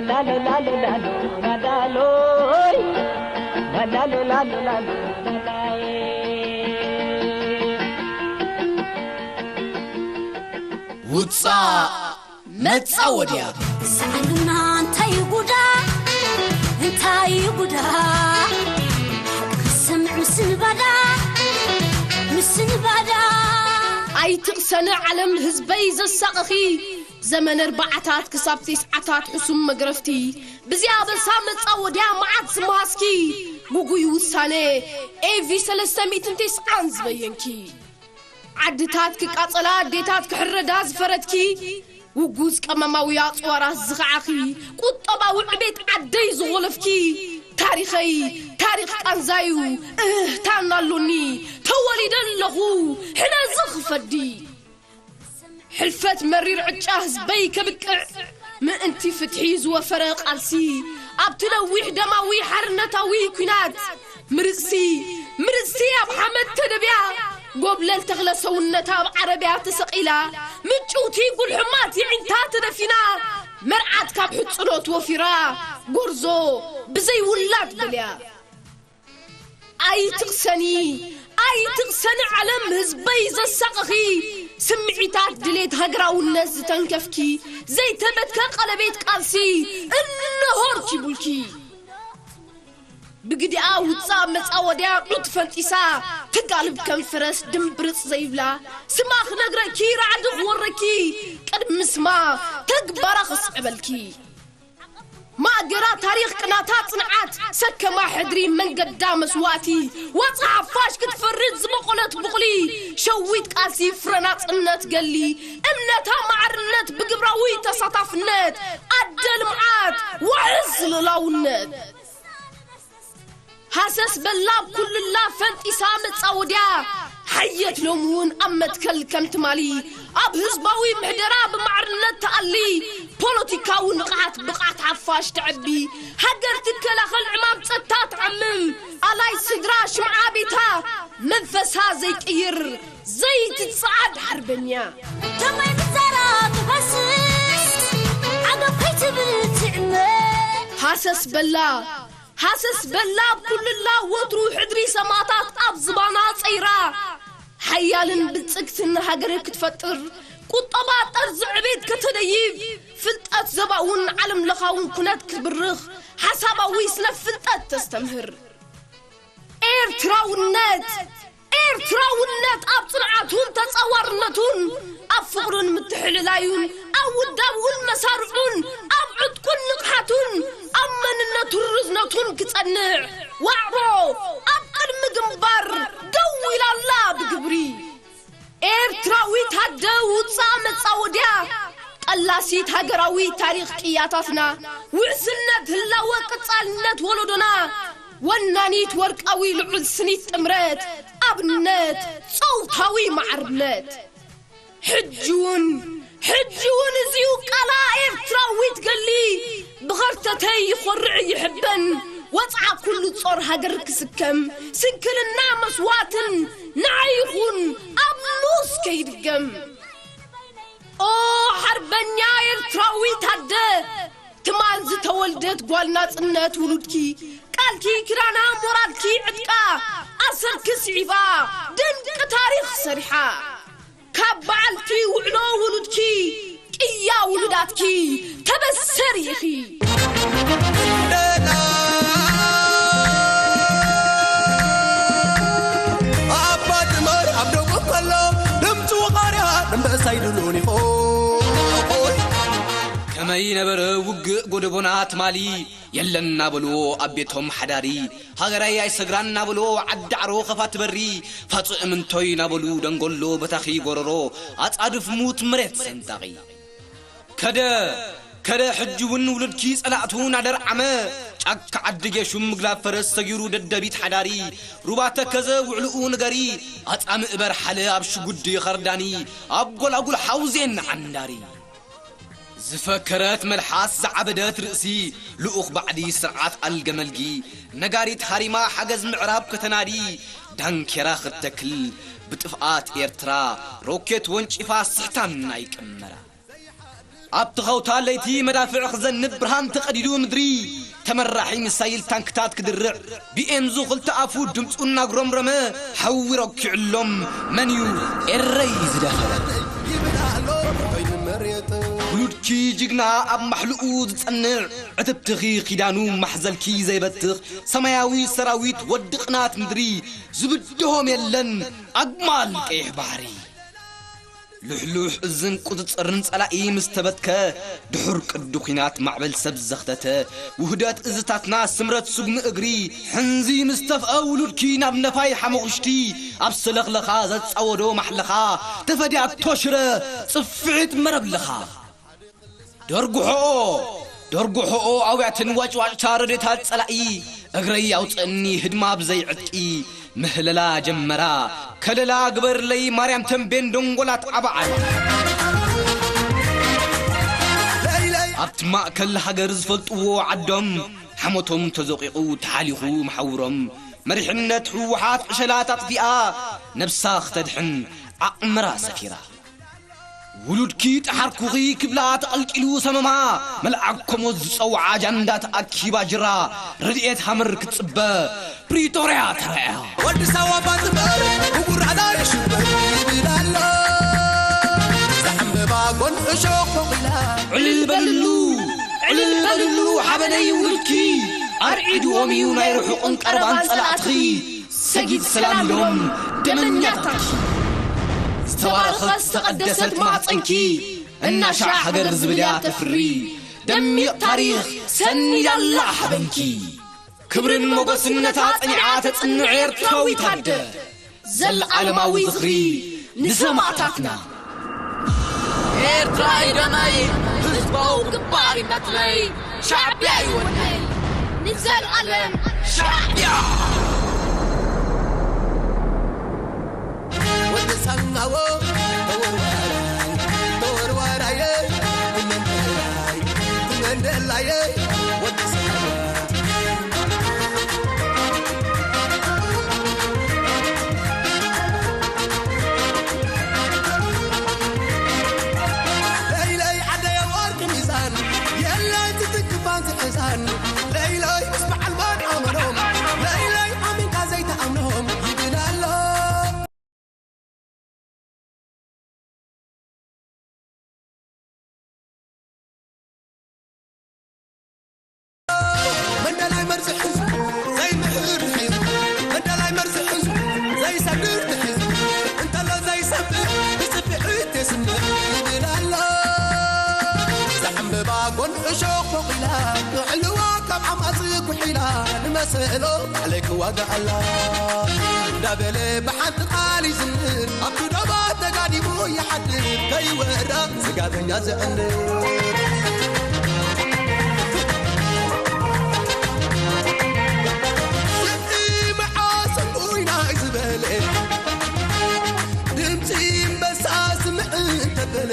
ላሎ ላሎ ላሎ ላሎይ ላሎ ላሎ ላሎ ላሎይ ውጻእ መጻወድያ። ሳዕልና እንታይ ጉዳ እንታይ ጉዳ ሓቂ ክሰምዕ ምስንባዳ ምስንባዳ ኣይትቕሰኒ ዓለም ህዝበይ ዘሳቐኺ ዘመን ኣርባዓታት ክሳብ ቴስዓታት ሕሱም መግረፍቲ ብዚኣ በሳ መጻወድያ መዓት ዝመሃስኪ ጉጉይ ውሳነ ኤቪ ሰለስተ ሚእትን ተስዓን ዝበየንኪ ዓድታት ክቃጸላ ኣዴታት ክሕረዳ ዝፈረድኪ ውጉዝ ቀመማዊ ኣጽዋራት ዝኸዓኺ ቁጠባዊ ዕቤት ዓደይ ዝጎለፍኪ ታሪኸይ ታሪኽ ቃንዛዩ እህህታን ኣሎኒ ተወሊደ ኣለኹ ሕነ ዝኽፈዲ ሕልፈት መሪር ዕጫ ህዝበይ ከብቅዕ ምእንቲ ፍትሒ ዝወፈረ ቃልሲ ኣብቲ ነዊሕ ደማዊ ሓርነታዊ ኲናት ምርጽቲ ምርጽቲ ኣብ ሓመድ ተደብያ ጎብለል ተኽለ ሰውነታ ኣብ ዓረብያ ተሰቒላ ምጭውቲ ጉልሕማት የዒንታ ተደፊና መርዓት ካብ ሕጽኖት ወፊራ ጎርዞ ብዘይ ውላድ በልያ ኣይትቕሰኒ ኣይትቕሰኒ ዓለም ህዝበይ ዘሳቐኺ ስምዒታት ድሌት ሃገራውነት ዝተንከፍኪ ዘይተበትከ ቀለቤት ቃልሲ እንሆ ርኪቡልኪ ብግዲኣ ውጻእ መጻወድያ ዑት ፈንጢሳ ትጋልብ ከም ፈረስ ድምብርጽ ዘይብላ ስማ ክነግረኪ ራዕዲ ክወረኪ ቅድሚ ስማ ተግባራ ክስዕበልኪ ማእገራ ታሪኽ ቅናታ ጽንዓት ሰከማ ሕድሪ መንገዳ መስዋእቲ ዋጻ ሓፋሽ ክትፈርድ ዝበቖለት ብቑሊ ሸዊት ቃልሲ ፍረ ናጽነት ገሊ እምነታ ማዕርነት ብግብራዊ ተሳታፍነት ኣደ ልምዓት ዋሕስ ልእላውነት ሃሰስ በላ ኣብ ኩልላ ፈንጢሳ መጻወድያ ሓየት ሎምውን ኣብ መትከል ከም ትማሊ ኣብ ህዝባዊ ምሕደራ ብማዕርነት ትኣሊ ፖለቲካዊ ንቕሓት ብቕዓት ሓፋሽ ተዐቢ ሃገር ትከላኸል ዕማም ጸጥታ ትዓምም ኣላይ ስድራ ሽምዓ ቤታ መንፈሳ ዘይቅይር ዘይትጸዓድ ሓርበኛ ደማይ ብዛራ ትፈስስ ዓገብ ከይትብል ትዕመ ሃሰስ በላ ሃሰስ በላ ኣብ ኩልላ ወትሩ ሕድሪ ሰማእታት ኣብ ዝባና ጸይራ ሓያልን ብልጽግትን ሃገር ክትፈጥር ቁጠባ ጠርዚ ዕቤት ከተደይብ ፍልጠት ዘባውን ዓለም ለኻውን ኩነት ክትብርኽ ሓሳባዊ ስነ ፍልጠት ተስተምህር ኤርትራውነት ኤርትራውነት ኣብ ጽንዓቱን ተጻዋርነቱን ኣብ ፍቕሩን ምትሕልላዩን ኣብ ውዳብኡን መሳርዑን ኣብ ዕጥቁን ንቕሓቱን ኣብ መንነቱን ርዝነቱን ክጸንዕ ዋዕሮ ኣብ ቅድሚ ግንባር ደው ኢላላ ብግብሪ ኤርትራዊት ኣደ ውጻእ መጻወድያ ቀላሲት ሃገራዊ ታሪኽ ቅያታትና ውሕስነት ህላወ ቀጻልነት ወለዶና ወናኒት ወርቃዊ ልዑል ስኒት ጥምረት ኣብነት ጸውታዊ ማዕርነት ሕጂ እውን ሕጂ እውን እዚኡ ቃላ ኤርትራዊት ገሊ ብኸርተተይ ይኾርዕ ይሕበን ወፅዓ ኩሉ ጾር ሃገር ክስከም ስንክልና መስዋእትን ንዓይ ይኹን ኣብ ኑስ ከይድገም ኦ ሓርበኛ ኤርትራዊት ኣደ ትማል ዝተወልደት ጓል ናጽነት ውሉድኪ ቃልኪ ክዳና ሞራልኪ ዕጥቃ ኣሰርኪ ስዒባ ድንቂ ታሪኽ ሰሪሓ ካብ በዓልቲ ውዕሎ ውሉድኪ ቅያ ውሉዳትኪ ተበሰሪ ኢኺ ኣባ ድመር ኣብ ደቁ ከሎ ድምፂ ወቓርያ ደንበእሳይ ድሉን ይኾ ከመይ ነበረ ውግእ ጎደቦና ትማሊ የለን እናበልዎ ኣብ ቤቶም ሓዳሪ ሃገራይ ኣይሰግራን እናበልዎ ዓዲ ዓሮ ኸፋ ትበሪ ፋፅእ ምንቶይ እናበሉ ደንጎሎ በታኺ ጎረሮ ኣፃድፍ ሙት መሬት ሰንጣቒ ከደ ከደ ሕጂ እውን ውሉድኪ ጸላእቱ ናደርዓመ ጫካ ዓዲ ጌሹም ምግላብ ፈረስ ሰጊሩ ደደቢት ሓዳሪ ሩባ ተከዘ ውዕልኡ ንገሪ ኣጻምእ በርሓለ ኣብ ሽጉዲ ኸርዳኒ ኣብ ጎላጉል ሓውዜን ዓንዳሪ ዝፈከረት መልሓስ ዝዓበደት ርእሲ ልኡኽ ባዕዲ ስርዓት ኣልገመልጊ ነጋሪት ሃሪማ ሓገዝ ምዕራብ ከተናዲ ዳንኬራ ኽተክል ብጥፍኣት ኤርትራ ሮኬት ወንጪፋ ስሕታና ይቀመራ ኣብቲ ኸውታ ለይቲ መዳፍዕ ክዘንብ ብርሃን ተቐዲዱ ምድሪ፣ ተመራሒ ሚሳይል ታንክታት ክድርዕ፣ ቢኤምዙ ክልተ ኣፉ ድምፁ እናጉረምረመ ሓዊ ረኪዕሎም። መን እዩ ኤረይ ዝደፈረ? ውሉድኪ ጅግና ኣብ ማሕልኡ ዝጸንዕ፣ ዕትብትኺ ኪዳኑ ማሕዘልኪ ዘይበትኽ፣ ሰማያዊ ሰራዊት ወዲ ቅናት ምድሪ፣ ዝብድሆም የለን ኣግማል ቀይሕ ባሕሪ። ልሕሉሕ እዝን ቁጽጽርን ጸላኢ ምስ ተበትከ፣ ድሑር ቅዲ ኲናት ማዕበል ሰብ ዘኽተተ፣ ውህደት እዝታትና ስምረት ስጉሚ እግሪ፣ ሕንዚ ምስ ተፍአ ውሉድኪ ናብ ነፋይ ሓመኹሽቲ፣ ኣብ ሰለኽለኻ ዘጻወዶ ማሕለኻ፣ ተፈድያቶ ሽረ ጽፍዒት መረብ ለኻ። ደርጉሖኦ፣ ደርጉሖኦ ኣውያትን ዋጭዋጭታ ረድዮታት ጸላኢ፣ እግረይ ኣውፅእኒ ህድማ ብዘይ ዕጥቂ፣ ምህለላ ጀመራ፣ ከለላ ግበርለይ ማርያም ተንቤን ደንጎላት ዓባዓል። ኣብቲ ማእከል ሃገር ዝፈልጥዎ ዓዶም፣ ሓሞቶም ተዘቂቑ ተሓሊኹ መሓውሮም፣ መሪሕነት ህወሓት ዕሸላት ኣጥፊኣ፣ ነብሳ ክተድሕን ዓቕምራ ሰፊራ። ውሉድኪ ጠሓርኩኺ ክብላ ተቐልቂሉ ሰመማ፣ መልዓግ ኮሞት ዝጸውዓ ጃንዳ ተኣኪባ ጅራ፣ ረድኤት ሃመር ክትጽበ ፕሪቶርያ ተራእያ። ወዲ ሳዋ ባንትበር፣ ብጉራዳ ይሽበር ይብል ኣሎ። ዘዕምባ ጎን እሾኽ ፎቒላ። ዕልል በልሉ፣ ዕልል በልሉ፣ ሓበነይ ውሉድኪ፣ ኣርዒድዎም እዩ ናይ ርሑቕን ቀረባን ጸላእትኺ። ሰጊድ ሰላም ኢሎም ደመኛታትኪ። ዝተባረኸት ዝተቐደሰት ማህፀንኪ፣ እናሻዕ ሃገር ዝብል እያ ተፍሪ። ደሚቕ ታሪኽ ሰኒዳላ ሓበንኪ። ክብርን ሞገስን ነታ ጸኒዓ ተጽንዕ ኤርትራዊት ኣደ። ዘለዓለማዊ ዝኽሪ ንሰማእታትና። ኤርትራይ ደመይ፣ ህዝባዊ ግንባር ይመትለይ፣ ሻዕብያ ይወደይ፣ ንዘልኣለም ሻዕብያ! ወዲ ሳናዎ ተወርዋራይ፣ ተወርዋራየ፣ ትመንደላይ፣ ትመንደላየ፣ ወዲ ሳናዎ። ለይለይ ዓደየ ወርቂ ሚዛን፣ የለን ዝትንክፋን ዝሕዛን። ለይለይ ምስ በዓል ማን ኣመኖም፣ ለይለይ ኣሚንካ ዘይተኣምኖም ይብል ኣሎ። መንደላይ መርዚ ሒዙ ዘይምሕር ድሒሩ፣ መንደላይ መርዚ ሒዙ ዘይሰግር ድሒሩ፣ እንተሎ ዘይሰምዕ ብጽፍዒት የስምዕ ይብል ኣሎ። ዘዕምብባ ጎን እሾኽ ፎቒላ፣ ንዕልዋ ካብ ዓማጺ ጉሒላ፣ ንመሰሎ ባዕለይ ክዋጋኣላ እንዳበለ ብሓንቲ ቃል ይዝምር፣ ኣብቲ ዶባት ተጋዲሙ ይሓድር፣ ከይወራ ስጋተኛ ዘዕልል። ስምዒ መዓስ እምቡይና ዝበለ፣ ድምፂ እምበሳ ስምዒ እንተበለ፣